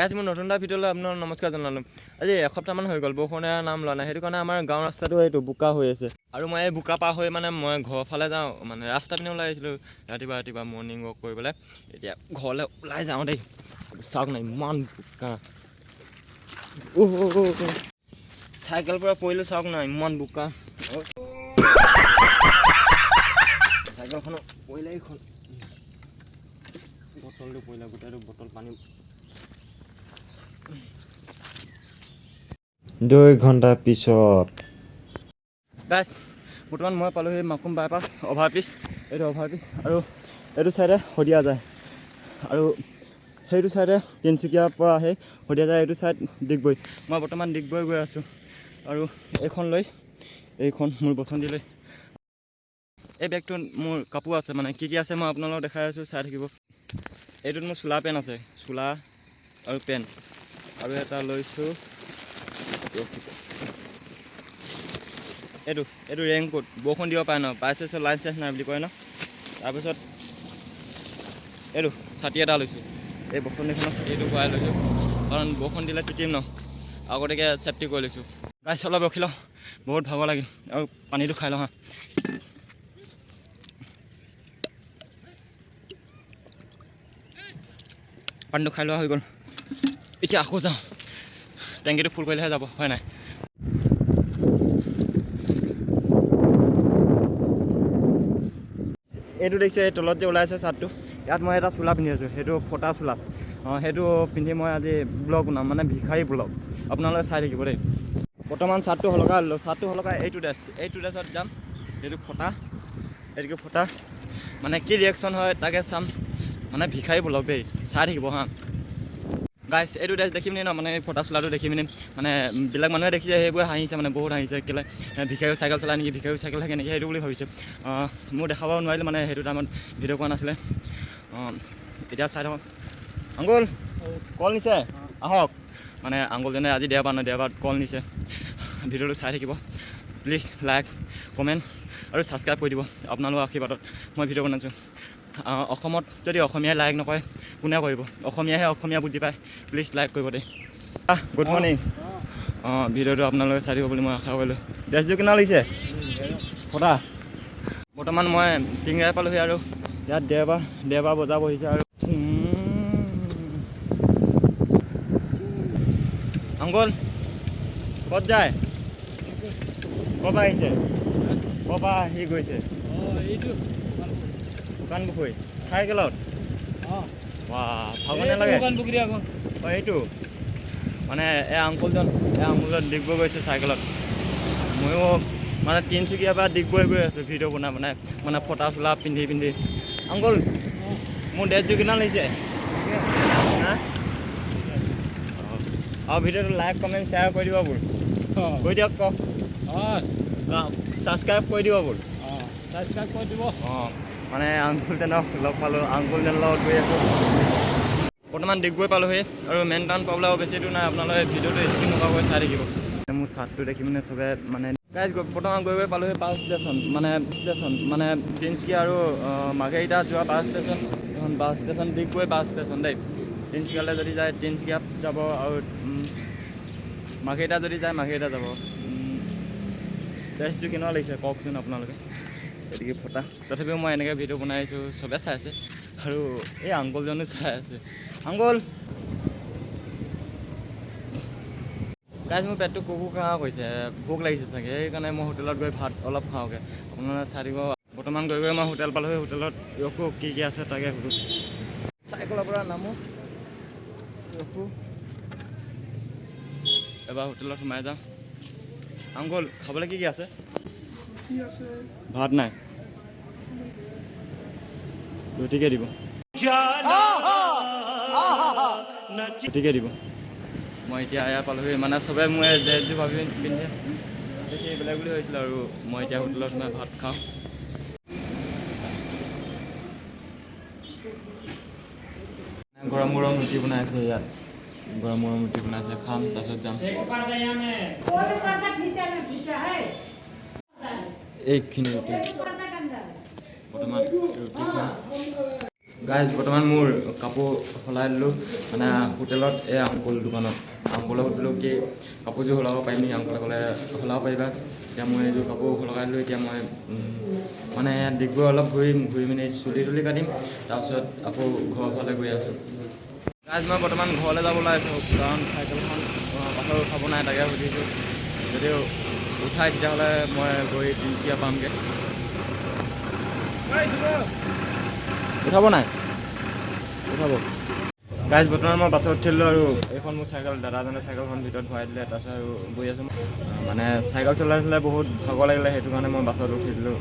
Guys, মোৰ নতুন এটা ভিডিঅ'লৈ আপোনাক নমস্কাৰ জনালোঁ। আজি এসপ্তাহমান হৈ গ'ল, বৰষুণৰ নাম লোৱা নাই। সেইটো কাৰণে আমাৰ গাঁৱৰ ৰাস্তাটো এইটো বোকা হৈ আছে আৰু মই এই বোকা পাৰ হৈ মানে মই ঘৰৰ ফালে যাওঁ, মানে ৰাস্তা পিনে ওলাই আহিছিলোঁ ৰাতিপুৱা ৰাতিপুৱা মৰ্ণিং ৱাক কৰিবলৈ। এতিয়া ঘৰলৈ ওলাই যাওঁ দেই। চাওক না, ইমান বোকা। অ', চাইকেল পৰা পৰিলোঁ। চাওক না, ইমান বোকা। চাইকেলখনো পৰিলে, এইখন বটলটো পৰিলে, গোটেইটো বটল পানী। 2 ঘণ্টাৰ পিছত। গাইজ, বৰ্তমান মই পালোহি মাকুম বাইপাছ অভাৰব্ৰিজ। এইটো অভাৰব্ৰিজ আৰু এইটো চাইডে শদিয়া যায় আৰু সেইটো চাইডে তিনিচুকীয়াৰ পৰা আহি শদিয়া যায়। এইটো চাইড ডিগবৈ। মই বৰ্তমান ডিগবৈ গৈ আছোঁ আৰু এইখন লৈ, এইখন মোৰ বচন্তি লৈ। এই বেগটোত মোৰ কাপোৰ আছে, মানে কি কি আছে মই আপোনালোকক দেখাই আছোঁ, চাই থাকিব। এইটোত মোৰ চোলা পেণ্ট আছে, চোলা আৰু পেণ্ট। আৰু এটা লৈছোঁ, ৰখিব। এইটো ৰেইনকোট, বৰষুণ দিব পাৰে ন, বাইচান্সৰ লাইন চাইজ নাই বুলি কয় ন। তাৰপিছত এইটো ছাতি এটা লৈছোঁ। এই বসন্তীখনৰ ছাতিটো ভৰাই লৈছোঁ, কাৰণ বৰষুণ দিলে তিতিম ন, আগতীয়াকৈ ছেফটি কৰি লৈছোঁ। গাইজ, অলপ ৰখি লওঁ, বহুত ভাগৰ লাগিল আৰু পানীটো খাই লওঁ। হা, পানীটো খাই লোৱা হৈ গ'ল। এতিয়া আকৌ যাওঁ, টেংকিটো ফুল কৰিলেহে যাব, হয় নাই? এইটো দেখিছে, এই তলত যে ওলাইছে চাৰ্টটো, ইয়াত মই এটা চোলা পিন্ধি আছোঁ, সেইটো ফটা চোলা। অঁ, সেইটো পিন্ধি মই আজি ব্লগ বনাম, মানে ভিখাৰী ব্লগ, আপোনালোকে চাই থাকিব দেই। বৰ্তমান চাৰ্টটো সলকাই ল'লোঁ। চাৰ্টটো সলকাই এইটো ড্ৰেছ, এইটো ড্ৰেছত যাম। এইটো ফটা, এইটো ফটা, মানে কি ৰিয়েকশ্যন হয় তাকে চাম। মানে ভিখাৰী ব্লগ দেই, চাই থাকিব। হা গাইছ, এইটো ড্ৰেছ দেখি পিনি ন, মানে এই ফটা চোলাটো দেখি পিনি মানে বেলেগ মানুহে দেখিছে, সেইবোৰে হাঁহিছে, মানে বহুত হাঁহিছে। কেলৈ, ভিখাৰীও চাইকেল চলাই নেকি, ভিখাৰীও চাইকেল থাকে নেকি, সেইটো বুলি ভাবিছে। মোৰ দেখাব নোৱাৰিলোঁ, মানে সেইটো টাইমত ভিডিঅ' কৰা নাছিলে। অঁ, এতিয়া চাই থাকক। আংকুল, কল নিছে, আহক। মানে আংকুলজনে আজি দেওবাৰ ন, দেওবাৰত কল নিছে। ভিডিঅ'টো চাই থাকিব। প্লিজ লাইক, কমেণ্ট আৰু ছাবস্ক্ৰাইব কৰি দিব। আপোনালোকৰ আশীৰ্বাদত মই ভিডিঅ' বনাইছোঁ। অসমত যদি অসমীয়াই লাইক নকৰে, কোনে কৰিব? অসমীয়াহে অসমীয়া বুজি পায়। প্লিজ লাইক কৰিব দেই। Good morning. অঁ, ভিডিঅ'টো আপোনালোকে চাই দিব বুলি মই আশা কৰিলোঁ। ড্ৰেছযোৰ কেনেকুৱা লাগিছে? ফটা। বৰ্তমান মই টিংৰাই পালোহি আৰু ইয়াত দেওবাৰ দেওবাৰ বজাৰ বহিছে। আৰু আংকুল, ক'ত যায়? ক'ৰ পৰা আহিছে? ক'ৰ পৰা আহি গৈছে? শুকান পুখুৰী, চাইকেলত? বাহ, ভাগৰ নালাগে? অঁ, এইটো মানে এই আংকুলজন ডিগবৈ গৈছে চাইকেলত। ময়ো মানে তিনিচুকীয়াৰ পৰা ডিগবৈ গৈ আছোঁ ভিডিঅ' বনাই বনাই, মানে ফটা চোলা পিন্ধি পিন্ধি। আংকুল, মোৰ ড্ৰেছযোৰ কিমান লাগিছে? হা, আৰু ভিডিঅ'টো লাইক, কমেণ্ট, শ্বেয়াৰ কৰি দিব বোল। কৰি দিয়ক, কওক, ছাবস্ক্ৰাইব কৰি দিব বোল। অঁ, মানে আংকুলজনক লগ পালোঁ, আংকুলজনৰ লগত গৈ আছোঁ। বৰ্তমান ডিগবৈ পালোহি আৰু মেইন টাউন পাবলৈ আৰু বেছি দূৰ নাই। আপোনালোকে ভিডিঅ'টো স্কিপ নকৰাকৈ চাই থাকিব। মোৰ চাৰ্টটো দেখি মানে চবে মানে গাইজ, বৰ্তমান গৈ গৈ পালোহি বাছ ষ্টেচন, মানে ষ্টেচন মানে তিনিচুকীয়া আৰু মাৰ্ঘেৰিটা যোৱা বাছ ষ্টেচন এখন, bus station, Digboi bus station দেই। তিনিচুকীয়ালৈ যদি যায়, তিনিচুকীয়াত যাব আৰু মাৰ্ঘেৰিটা যদি যায়, মাৰ্ঘেৰিটা যাব। ড্ৰেছটো কেনেকুৱা লাগিছে কওকচোন আপোনালোকে। গতিকে ফটা, তথাপিও মই এনেকৈ ভিডিঅ' বনাই আছোঁ, চবে চাই আছে আৰু এই আংকুলজনো চাই আছে। আংকুল! গাইজ, মোৰ পেটটো কুকু কাঁ কৰিছে, ভোক লাগিছে চাগে, সেইকাৰণে মই হোটেলত গৈ ভাত অলপ খাওঁগৈ। আপোনালোকে চাই থাকিব। বৰ্তমান গৈ গৈ মই হোটেল পালোহি। হোটেলত ৰখোঁ, কি কি আছে তাকে সুধোঁ। চাইকেলৰ পৰা নামো, ৰখোঁ, এবাৰ হোটেলত সোমাই যাওঁ। আংকুল, খাবলৈ কি কি আছে? ভাত নাই, ৰুটিকে দিব, ৰুটিকে দিব। মই এতিয়া এয়া পালোহি, মানে চবে মোৰ এই ড্ৰেছযোৰ ভাবি পিন্ধে দেখি বেলেগ বুলি ভাবিছিলোঁ আৰু মই এতিয়া হোটেলত সোমাই ভাত খাওঁ। গৰম গৰম ৰুটি বনাই আছে ইয়াত, গৰম গৰম ৰুটি বনাইছে, খাম, তাৰপিছত যাম। এইখিনি ৰুটি, বৰ্তমান ৰুটি খাম। গাইজ, বৰ্তমান মোৰ কাপোৰ সলাই দিলোঁ, মানে হোটেলত, এই আংকুল দোকানত। আংকুলক সুধিলোঁ কি কাপোৰযোৰ সলাব পাৰিম নেকি? আংকুলে ক'লে সলাব পাৰিবা। এতিয়া মই এইযোৰ কাপোৰ সলাই দিলোঁ। এতিয়া মই মানে ডিগবৈ অলপ ঘূৰিম, ঘূৰি মেলি চুলি তুলি কাটিম, তাৰপিছত আকৌ ঘৰৰ ফালে গৈ আছোঁ। গাইজ, মই বৰ্তমান ঘৰলৈ যাব ওলাইছোঁ, কাৰণ চাইকেলখন পাছত উঠাব নাই, তাকে সুধিছোঁ। যদি উঠাই তেতিয়াহ'লে মই গৈ তিনিচুকীয়া পামগৈ। উঠাব নাই? উঠাব। গাইজ, বৰ্তমান মই বাছত উঠিলোঁ আৰু এইখন মোৰ চাইকেল। দাদাজনে চাইকেলখন ভিতৰত ভৰাই দিলে, তাৰপিছত আৰু গৈ আছোঁ। মানে চাইকেল চলাই চলাই বহুত ভাগৰ লাগিলে, সেইটো কাৰণে মই বাছত উঠি দিলোঁ।